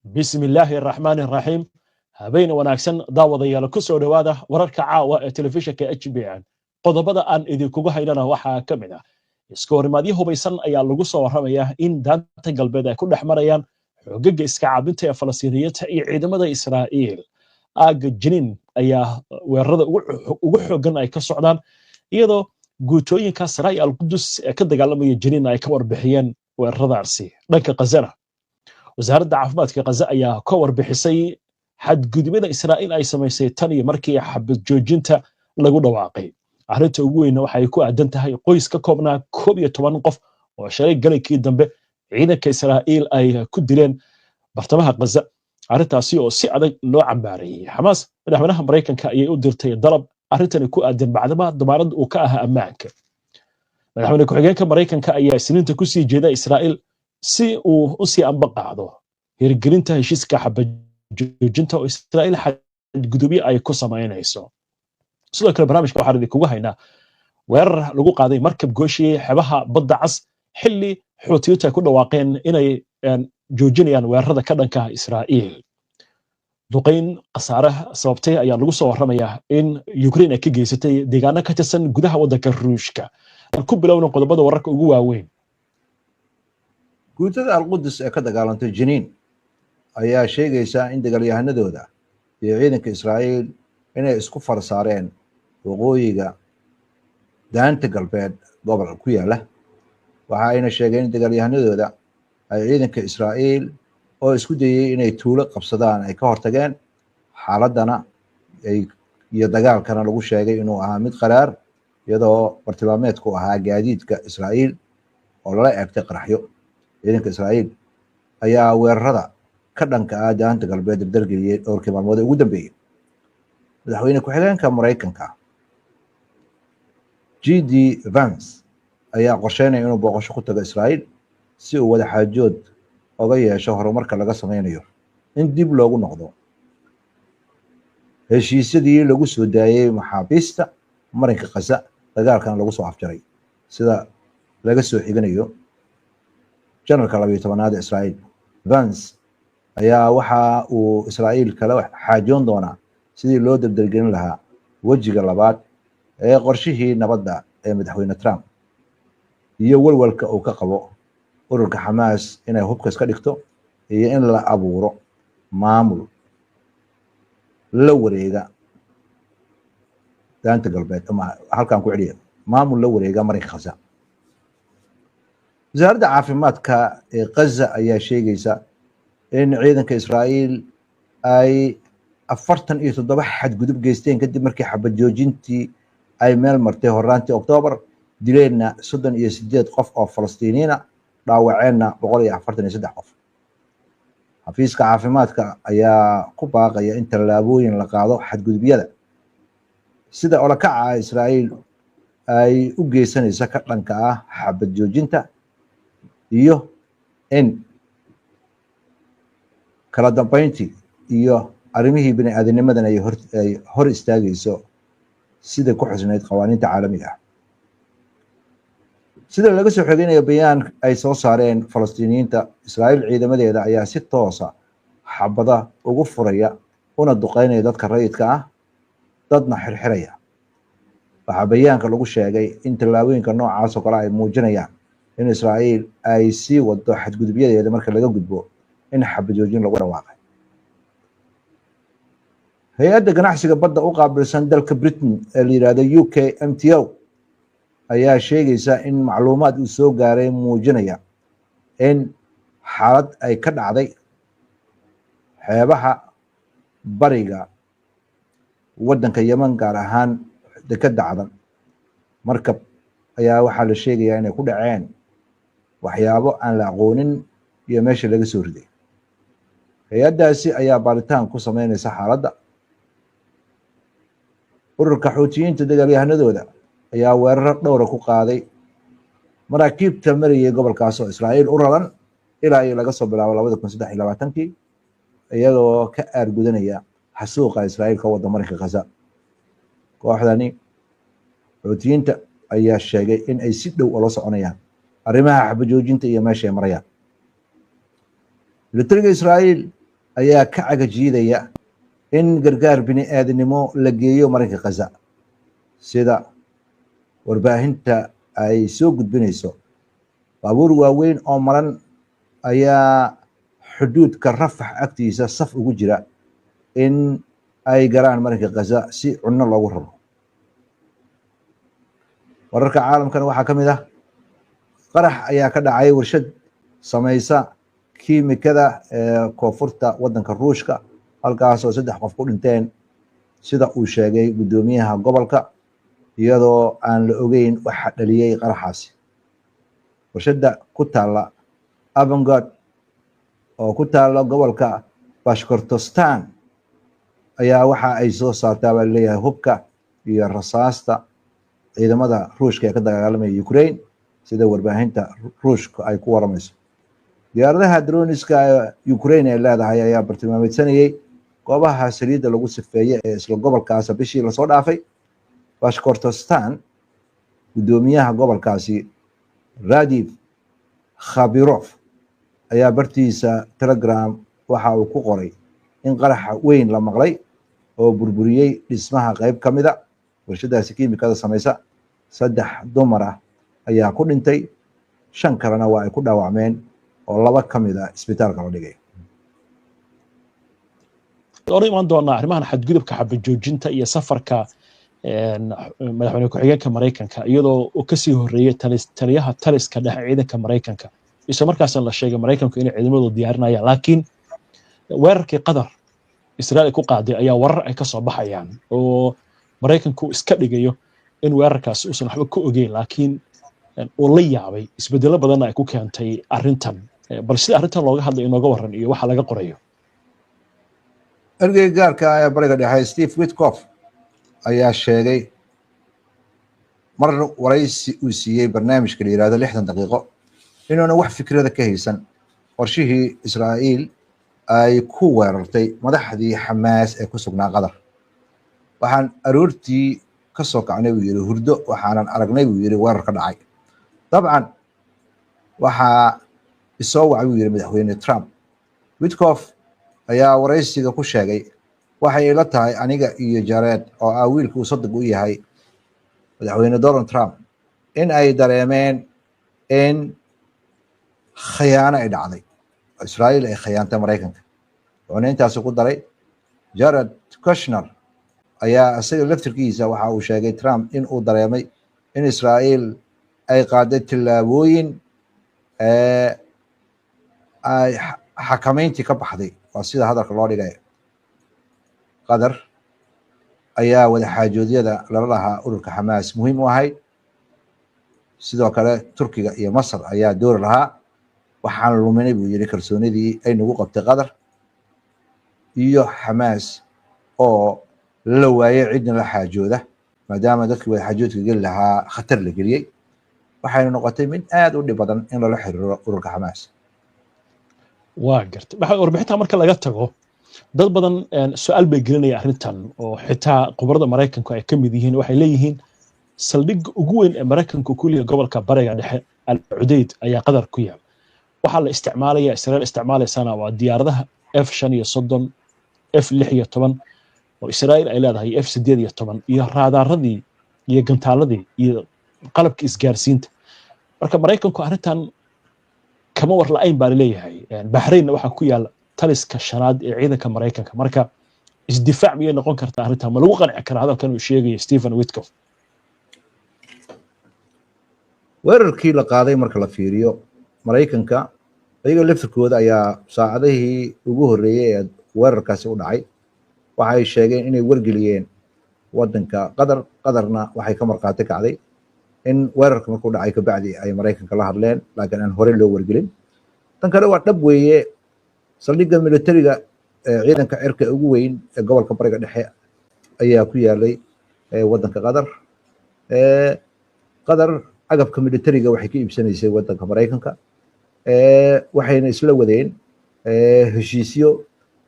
Bismi illaahi araxmaani araxiim. Habeen wanaagsan, daawadayaal. Ku soo dhowaada wararka caawa ee telefishinka HBN. Qodobada aan idinkugu haynana waxaa ka mid ah: iska horimaadyo hubaysan ayaa lagu soo warramayaa in Daanta Galbeed ay ku dhex marayaan xoogaga iska caabinta ee Falastiiniyiinta iyo ciidamada Israa'iil. Aagga Jiniin ayaa weerarada ugu xooggan ay ka socdaan, iyadoo guutooyinka Saraaya Alqudus ee ka dagaalamaya Jiniin ay ka warbixiyeen weeraradaasi. Dhanka Qazana, Wasaaradda Caafimaadka Qaza ayaa ka warbixisay xadgudubada Israa'iil ay samaysay tan iyo markii xabad joojinta lagu dhawaaqay. Arrinta ugu weynna waxay ku aadan tahay qoys ka koobnaa 11 qof oo shalay galaykii dambe ciidanka Israa'iil ay ku dileen bartamaha Qaza, arrintaasi oo si adag loo cambaareeyey. Xamaas madaxweynaha Maraykanka ayay u dirtay dalab arrintani ku aadan, bacdama damaanad uu ka ahaa ammaanka. Madaxweyne ku-xigeenka Maraykanka ayaa Isniinta kusii jeeda Israa'iil si uu u sii amba qaado hirgelinta heshiiska xabad joojinta oo Israa'iil xadgudubyo ay ku samaynayso. Sidoo kale barnaamijka waxaan idinkugu haynaa weerar lagu qaaday markab gooshiyey xebaha Badda Cas, xilli Xuutiyiintu ay ku dhawaaqeen inay joojinayaan weerarada ka dhanka Israa'iil. Duqayn khasaare sababtay ayaa lagu soo warramayaa in Ukraine ay ka geysatay deegaano ka tirsan gudaha waddanka Ruushka. Ku bilowna qodobada wararka ugu waaweyn. Guutada Alqudus ee ka dagaalantay Jiniin ayaa sheegaysa in dagaalyahanadooda iyo ciidanka Israa'iil inay isku farsaareen waqooyiga Daanta Galbeed gobol ku yaala. Waxa ayna sheegeen in dagaalyahanadooda ay ciidanka Israa'iil oo isku dayey inay tuulo qabsadaan ay ka hortageen, xaaladdana ay iyo dagaalkana lagu sheegay inuu ahaa mid qaraar, iyadoo bartilmaameedku ahaa gaadiidka Israa'iil oo lala eegtay qaraxyo. Ciidanka Israa'iil ayaa weerarada ka dhanka ah Daanta Galbeed dardargeliyey dhowrkii maalmood ee ugu dambeeyey. Madaxweyne ku-xigeenka Maraykanka JD Vance ayaa qorsheynaya inuu booqasho ku tago Israa'iil si uu wada xaajood oga yeesho horumarka laga sameynayo in dib loogu noqdo heshiisyadii lagu soo daayey maxaabiista marinka Khaza, dagaalkan lagu soo afjaray. Sida laga soo xiganayo janarka 12aad ee Israa'iil, Vance ayaa waxa uu Israa'iil kala xaajoon doonaa sidii loo dardargelin lahaa wejiga labaad ee qorshihii nabadda ee madaxweyne Trump iyo walwalka uu ka qabo ururka Xamaas inay hubka iska dhigto iyo in la abuuro maamul la wareega Daanta Galbeed, ama halkan ku celiya, maamul la wareega marinka Khaza. Wasaaradda caafimaadka ee Khaza ayaa sheegaysa in ciidanka Israa'iil ay 47 xadgudub geysteen kadib markii xabad joojintii ay meel martay horaantii Oktoobar, dileenna 38 qof oo Falastiiniina, dhaawaceenna 143 qof. Xafiiska caafimaadka ayaa ku baaqaya in tallaabooyin la qaado xadgudubyada sida olakaca Israa'iil ay u geysanayso ka dhanka ah xabad joojinta iyo in kala dambeyntii iyo arrimihii bini aadanimadan ay hor istaagayso, sida ku xusnayd qawaaniinta caalamiga ah. Sida laga soo xogeynayo bayaan ay soo saareen Falastiiniyiinta, Israa'iil ciidamadeeda ayaa si toosa xabada ugu furaya una duqeynaya dadka rayidka ah, dadna xirxiraya. Waxaa bayaanka lagu sheegay in tallaabooyinka noocaas oo kale ay muujinayaan in Israa'iil ay sii wado xadgudubyadeeda marka laga gudbo in xabad joojin lagu dhawaaqay. Hay-adda ganacsiga badda u qaabilsan dalka Britain ee la yihahdo UKMTO ayaa sheegaysa in macluumaad uu soo gaaray muujinaya in xaalad ay ka dhacday xeebaha bariga waddanka Yemen, gaar ahaan dekadda Cadan. Markab ayaa waxaa la sheegayaa inay ku dhaceen waxyaabo aan la aqoonin iyo meesha laga soo riday. Hay-addaasi ayaa baaritaan ku sameynaysa xaaladda. Ururka Xuutiyiinta dagaalyahanadooda ayaa weeraro dhowra ku qaaday maraakiibta marayay gobolkaas oo Israa'iil u raran ilaa iyo laga soo bilaabo 2023-kii, iyagoo ka aargudanaya xasuuqa Israa'iil ka wada marinka Khaza. Kooxdani Xuutiyiinta ayaa sheegay in ay si dhow ula soconayaan arrimaha xabajoojinta iyo meesha ay marayaan. Militariga Israa'iil ayaa ka cagajiidaya in gargaar bini aadnimo la geeyo marinka Gaza, sida warbaahinta ay soo gudbinayso. Baabuur waaweyn oo maran ayaa xuduudka Rafax agtiisa saf ugu jira in ay galaan marinka Gaza si cunno loogu raro. Wararka caalamkana waxaa ka mid ah qarax ayaa ka dhacay warshad samaysa kiimikada ee koonfurta waddanka Ruushka, halkaasoo 3 qof ku dhinteen sida uu sheegay guddoomiyaha gobolka, iyadoo aan la ogeyn waxa dhaliyey qaraxaasi. Warshadda ku taalla Avangard oo ku taalla gobolka Bashkortostan ayaa waxa ay soo saartaa baa leeyahay hubka iyo rasaasta ciidamada Ruushka ee ka dagaalamaya Ukraine, sida warbaahinta Ruushka ay ku waramayso. Diyaaradaha droniska ee Ukraine ay leedahay ayaa bartilmaameedsanayay goobaha saliidda lagu sifeeye ee isla gobolkaas bishii lasoo dhaafay. Bashkortostan, guddoomiyaha gobolkaasi Radiv Khabirov ayaa bartiisa Telegram waxa uu ku qoray in qaraxa weyn la maqlay oo burburiyey dhismaha qayb ka mida warshadaasi kiimikada samaysa. 3 dumar ah ayaa ku dhintay, 5 kalena waa ay ku dhaawacmeen oo 2 ka mid ah isbitaalka la dhigay. Oran imaan doonaa arrimahan xadgudubka xabajoojinta iyo safarka madaxweyne ku-xigeenka Maraykanka, iyadoo uu kasii horreeyey taliyaha taliska dhexe ciidanka Maraykanka, isla markaasna la sheegay Maraykanku inay ciidamadooda diyaarinayaan. Laakiin weerarkii Qatar Israa'iil ku qaaday ayaa warar ay ka soo baxayaan oo Maraykanku iska dhigayo in weerarkaas uusan waxba ka ogeyn, laakiin uu la yaabay isbeddelo badanna ay ku keentay arrintan. Bal sida arrintan looga hadlay inooga warran iyo waxa laga qorayo. Ergeyga gaarka ah ee Bariga Dhexe Steve Witkoff ayaa sheegay mar waraysi uu siiyey barnaamijka la yihahdo 60 daqiiqo inuuna wax fikrada ka haysan qorshihii Israa'iil ay ku weerartay madaxdii Xamaas ee ku sugnaa Qatar. Waxaan aroortii ka soo kacnay, buu yidhi, hurdo, waxaanan aragnay, buu yidhi, weerar ka dhacay. Dabcan waxaa isoo wacay, buu yidhi, madaxweyne Trump. Witkoff ayaa waraysiga ku sheegay, waxay ila tahay aniga iyo Jared oo ah wiilka uu sadig u yahay madaxweyne Donald Trump in ay dareemeen in khiyaano ay dhacday, Israa'iil ay khiyaantay Maraykanka. Wuxuuna intaasi ku daray Jared Kushner ayaa isaga laftirkiisa waxa uu sheegay Trump in uu dareemay in Israa'iil ay qaaday tillaabooyin ay xakamayntii ka baxday, waa sida hadalka loo dhigay. Qatar ayaa wadaxaajoodyada lala lahaa ururka Xamaas muhiim u ahayd, sidoo kale Turkiga iyo Masar ayaa doori lahaa. Waxaan luminay, buu yidhi, kalsoonidii ay nagu qabtay Qatar iyo Xamaas oo la waayay cidna la xaajooda, maadaama dadkii wadaxaajoodka geli lahaa khatar la geliyey. Waxayna noqotay mid aad u dhib badan in lala xiriiro ururka Xamaas. Waa gartay. Waxa warbixinta marka laga tago, dad badan su-aal bay gelinaya arrintan, oo xitaa khubarada Maraykanku ay ka mid yihiin. Waxay leeyihiin saldhigga ugu weyn ee Maraykanku ku leeyahay gobolka Bariga Dhexe, Al Cudeyd, ayaa Qatar ku yaal. Waxaa la isticmaalaya, Israel isticmaalaysana, waa diyaaradaha F 35, F 16 oo Israel ay leedahay, F 18 iyo raadaaradii iyo gantaaladii iyo qalabka isgaarsiinta. Marka Maraykanku arrintan kama war la-ayn baa laleeyahay. Baxraynna waxaa ku yaal taliska shanaad ee ciidanka Maraykanka. Marka isdifaac miyay noqon kartaa arrintan? Ma lagu qanci karaa hadalkan uu sheegayo Stephen Witkoff? Weerarkii la qaaday marka la fiiriyo, Maraykanka iyaga laftirkooda ayaa saacadihii ugu horreeyey ee weerarkaasi u dhacay waxay sheegeen inay wargeliyeen waddanka Qatar. Qatarna waxay ka markhaati kacday in weerarka markuu dhacay kabacdi ay Maraykanka la hadleen, laakiin aan horey loo wargelin. Tan kale waa dhab weeye, saldhigga militariga ee ciidanka cirka ugu weyn ee gobolka Bariga Dhexe ayaa ku yaalay waddanka Qatar. Qatar agabka militariga waxay ka iibsanaysay waddanka Maraykanka, waxayna isla wadeen heshiisyo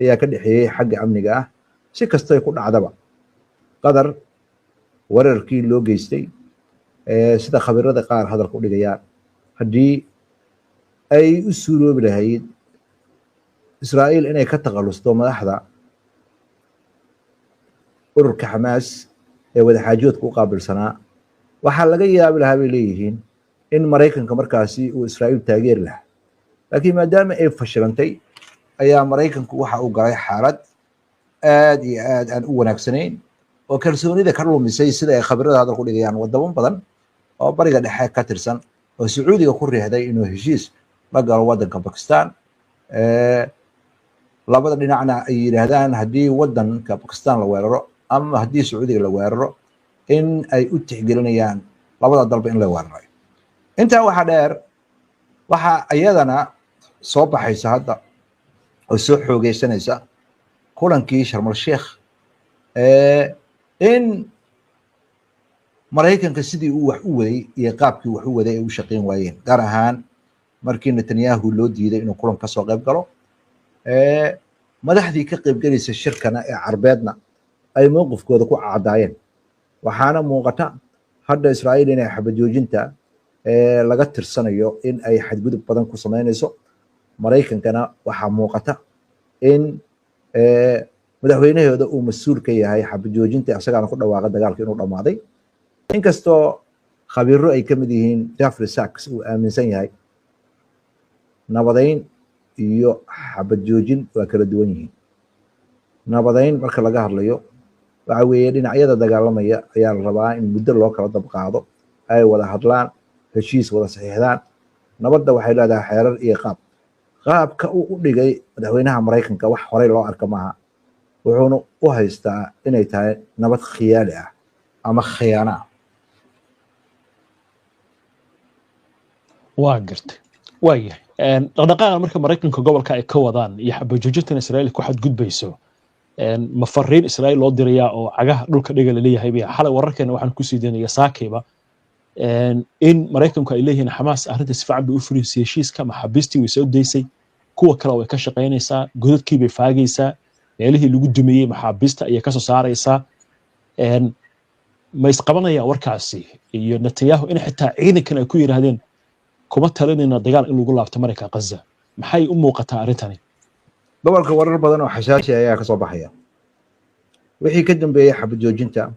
ayaa ka dhexeeyey xagga amniga ah. Si kastay ku dhacdaba, Qatar weerarkii loo geystay, sida khabiirada qaar hadalka u dhigayaan, haddii ay u suuroobi lahayd Israa'iil inay ka takhalusto madaxda ururka Xamaas ee wadaxaajoodka u qaabilsanaa, waxaa laga yaabi lahaa bay leeyihiin in Maraykanka markaasi uu Israa'iil taageeri lahaa. Laakiin maadaama ay fashilantay ayaa Maraykanku waxa uu galay xaalad aad iyo aad aan u wanaagsanayn oo kalsoonida ka lumisay, sida ay khabirada hadal ku dhigayaan wadamo badan oo Bariga Dhexe ka tirsan oo Sacuudiga ku riixday inuu heshiis la galo waddanka Bakistan. Labada dhinacna ay yidhaahdaan haddii waddanka Bakistan la weeraro ama haddii Sacuudiga la weeraro in ay u tixgelinayaan labada dalba in la weeraray. Intaa waxaa dheer, waxaa iyadana soo baxaysa hadda oo soo xoogeysanaysa kulankii Sharmal Sheikh in Maraykanka sidii uu wax u waday iyo qaabkii wax u waday ay u shaqayn waayeen, gaar ahaan markii Netanyahu loo diiday inuu kulan ka soo qayb galo, madaxdii ka qaybgelaysa shirkana ee Carbeedna ay mowqifkooda ku caddaayeen. Waxaana muuqata hadda Israa'iil inay xabajoojinta laga tirsanayo in ay xadgudub badan ku samaynayso. Maraykankana waxaa muuqata in madaxweynahooda uu mas-uul ka yahay xabajoojinta, isagaana ku dhawaaqa dagaalka inuu dhammaaday, inkastoo khabiiro ay ka mid yihiin Jeffrey Sachs uu aaminsan yahay nabadeyn iyo xabad joojin waa kala duwan yihiin. Nabadeyn marka laga hadlayo waxa weeye dhinacyada dagaalamaya ayaa la rabaa in muddo loo kala dab qaado, ay wada hadlaan, heshiis wada saxiixdaan. Nabadda waxay leedahay xeerar iyo qaab. Qaabka uu u dhigay madaxweynaha Maraykanka wax horey loo arka maaha, wuxuuna u haystaa inay tahay nabad khiyaali ah ama khiyaano ah. Waa gartay, waayahay. Dhaqdhaqaaqa marka Maraykanka gobolka ay ka wadaan iyo xabajoojintan Israa'iil ku xadgudbayso, ma fariin Israa'iil loo dirayaa oo cagaha dhulka dhiga laleeyahay bay? Xalay wararkeena waxaan kusii daynaya saakayba in Maraykanku ay leeyihiin Xamaas arrinta si fiican bay u fulisay heshiiska, maxaabiistii way soo daysay, kuwa kale way ka shaqaynaysaa, godadkii bay faagaysaa, meelihii lagu dumiyey maxaabiista ayay kasoo saaraysaa. Ma isqabanayaan warkaasi iyo Netanyahu in xitaa ciidankan ay ku yidhaahdeen kuma talinayna dagaal in lagu laabto marayka Gaza? Maxay u muuqataa arrintani? Gobolka warar badan oo xasaasi ayaa ka soo baxaya. Wixii ka dambeeyey xabad joojinta,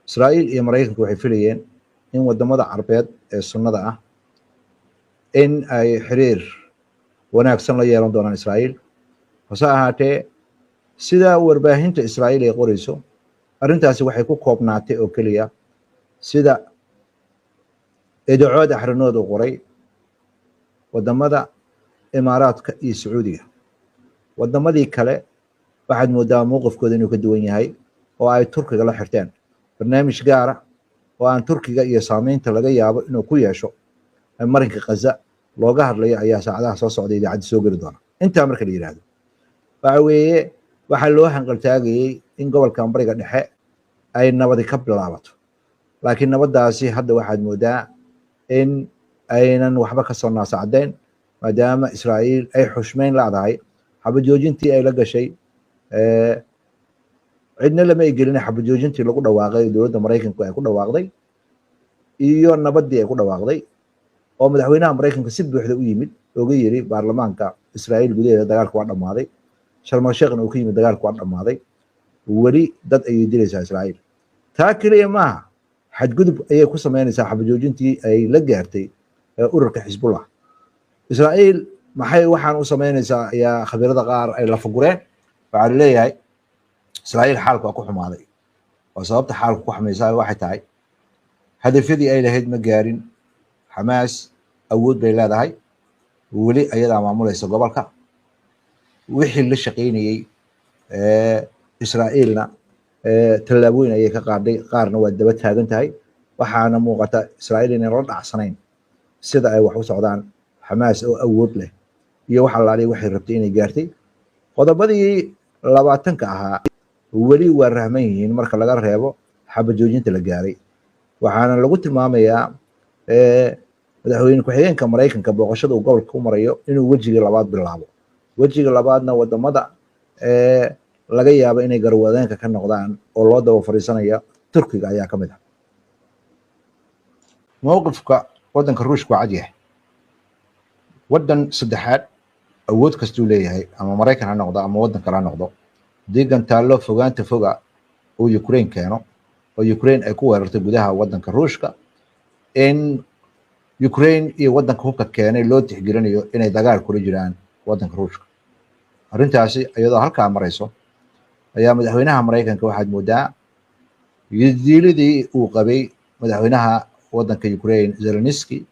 Israa'iil iyo Maraykanku waxay filayeen in wadamada Carbeed ee sunnada ah in ay xiriir wanaagsan la yeelan doonaan Israa'iil. Hase ahaatee, sida warbaahinta Israa'iil ay qorayso, arrintaasi waxay ku koobnaatay oo keliya sida Edacood Axranood uu qoray wadamada Imaaraadka iyo Sacuudiga. Wadamadii kale waxaad moodaa mowqifkooda inuu ka duwan yahay oo ay Turkiga la xirteen barnaamij gaara oo aan Turkiga iyo saameynta laga yaabo inuu ku yeesho marinka Khaza looga hadlayo ayaa saacadaha soo socda idaacadda soo geli doona. Intaa marka la yidhaahdo, waxa weeye waxaa loo hanqaltaagayey in gobolkan Bariga Dhexe ay nabadi ka bilaabato, laakiin nabaddaasi hadda waxaad moodaa in aynan waxba ka soo naasacdayn, maadaama Israa'iil ay xushmeyn laadahay xabajoojintii ay la gashay. Cidna lama egelina xabajoojintii lagu dhawaaqay, dowladda Maraykanku ay ku dhawaaqday iyo nabaddii ay ku dhawaaqday, oo madaxweynaha Maraykanka si buuxda u yimid oga yiri baarlamaanka Israa'iil gudaheeda dagaalku waa dhammaaday, Sharmal Sheekhna uu ka yimid dagaalku waa dhammaaday. Weli dad ayay dilaysaa Israa'iil. Taa keliya maaha, xadgudub ayay ku samaynaysaa xabajoojintii ay la gaartay ururka Xisbullah. Israa'iil maxay waxaan u samaynaysaa ayaa khabiirada qaar ay lafagureen. Waxaa laleeyahay Israa'iil xaalku waa ku xumaaday, oo sababta xaalku ku xumaysaa waxay tahay hadafyadii ay lahayd ma gaarin. Xamaas awood bay leedahay, weli ayadaa maamulaysa gobolka. Wixii la shaqaynayey Israa'iilna tallaabooyin ayay ka qaaday, qaarna waa daba taagan tahay. Waxaana muuqata Israa'iil inaan la dhacsanayn sida ay wax u socdaan, Xamaas oo awood leh iyo wax allaaliya waxay rabtay inay gaartay. Qodobadii 20-ka ahaa weli waa rahman yihiin marka laga reebo xabajoojinta la gaaray. Waxaana lagu tilmaamayaa madaxweyne ku-xigeenka Maraykanka booqashada uu gobolka ku marayo inuu wejigii labaad bilaabo. Wejiga labaadna wadamada laga yaabo inay garwadeenka ka noqdaan oo loo daba fadhiisanaya Turkiga ayaa ka mid ah. Mowqifka waddanka Ruushka waa cad yahay. Waddan saddexaad Awood kastuu leeyahay, ama Maraykan ha noqdo ama waddan kale ha noqdo, haddii gantaallo fogaanta foga uu Ukraine keeno oo Ukraine ay ku weerarto gudaha waddanka Ruushka, in Ukraine iyo waddanka hubka keenay loo tixgelinayo inay dagaal kula jiraan waddanka Ruushka. Arrintaasi iyadoo halkaa marayso ayaa madaxweynaha Maraykanka waxaad moodaa diilidii uu qabay madaxweynaha waddanka Ukraine Zelensky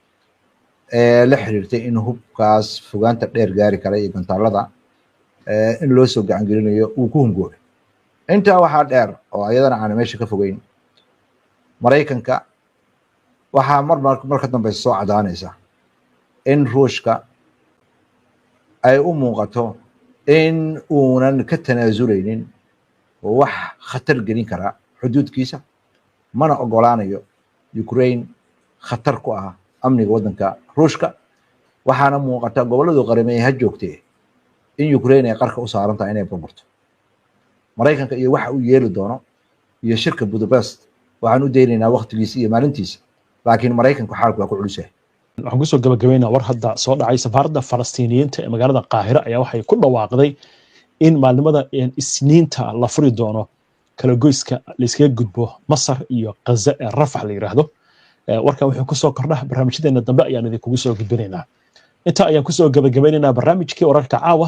ee la xiriirtay in hubkaas fogaanta dheer gaari kara iyo gantaalada in loo soo gacan gelinayo uu ku hungoobay. Intaa waxaa dheer oo ayadana aan meesha ka fogeyn, Maraykanka waxaa mar ka dambeysa soo cadaanaysa in Ruushka ay u muuqato in uunan ka tanaasuleynin wax khatar gelin kara xuduudkiisa, mana ogolaanayo Ukraine khatar ku ah amniga waddanka Ruushka. Waxaana muuqata gobolladu qarameeye ha joogtee in Ukraine ay qarka u saaran tahay inay burburto. Maraykanka iyo waxa uu yeeli doono iyo shirka Budapest waxaan u daynaynaa waktigiisa iyo maalintiisa, laakiin Maraykanku xaalku waa ku culus yahay. Waxaan kusoo gabagabaynaa war hadda soo dhacay. Safaaradda Falastiiniyiinta ee magaalada Qaahira ayaa waxay ku dhawaaqday in maalnimada Isniinta la furi doono kala goyska layskaga gudbo Masar iyo Ghaza ee Rafax la yidhaahdo. Warkan wuxuu kusoo kordha barnaamijyadeena dambe ayaan idinkugu soo gudbinaynaa. Intaa ayaan kusoo gabagabaynaynaa barnaamijkii wararka caawa.